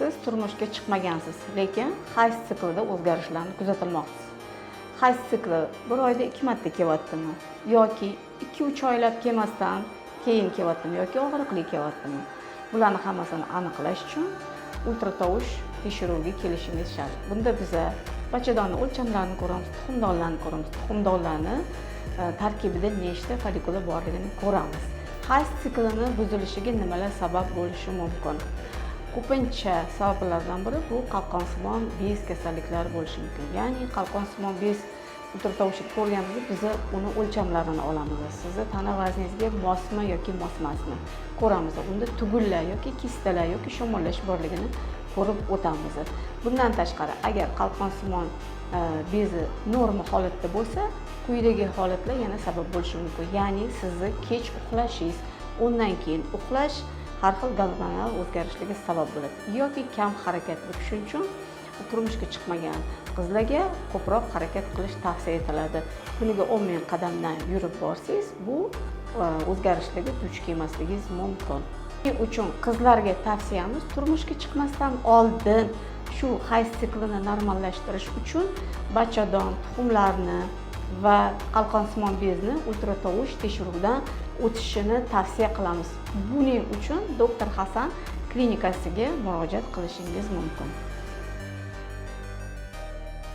Siz turmushga chiqmagansiz, lekin hayz siklida o'zgarishlarni kuzatilmoqdasiz. Hayz sikli bir oyda ikki marta kelyaptimi yoki 2-3 oylab kelmasdan keyin kelyaptimi yoki og'riqli kelyaptimi, bularni hammasini aniqlash uchun ultratovush tekshiruviga kelishingiz shart. Bunda biza bachadonni o'lchamlarini ko'ramiz, tuxumdonlarni ko'ramiz, tuxumdonlarni tarkibida nechta follikula borligini ko'ramiz. Hayz siklini buzilishiga nimalar sabab bo'lishi mumkin? Ko'pincha sabablardan biri bu qalqonsimon bez kasalliklari bo'lishi mumkin. Ya'ni qalqonsimon bez ultratovushni ko'rganimizda, biza uni o'lchamlarini olamiz, sizni tana vazningizga mosmi yoki mos emasmi ko'ramiz. Unda tugunlar yoki kistalar yoki shamollash borligini ko'rib o'tamiz. Bundan tashqari, agar qalqonsimon bezi norma holatda bo'lsa, quyidagi holatlar yana sabab bo'lishi mumkin. Ya'ni sizni kech uxlashingiz, undan keyin uxlash har xil gormonal o'zgarishlarga sabab bo'ladi yoki kam harakatlik. Shuning uchun turmushga chiqmagan qizlarga ko'proq harakat qilish tavsiya etiladi. Kuniga 10 000 qadamdan yurib borsangiz, bu o'zgarishlarga duch kelmasligingiz mumkin. Shuning uchun qizlarga tavsiyamiz: turmushga chiqmasdan oldin shu hayz siklini normallashtirish uchun bachadon, tuxumlarni va qalqonsimon bezni ultratovush tekshiruvidan o'tishini tavsiya qilamiz. Buning uchun Doktor Hasan klinikasiga murojaat qilishingiz mumkin.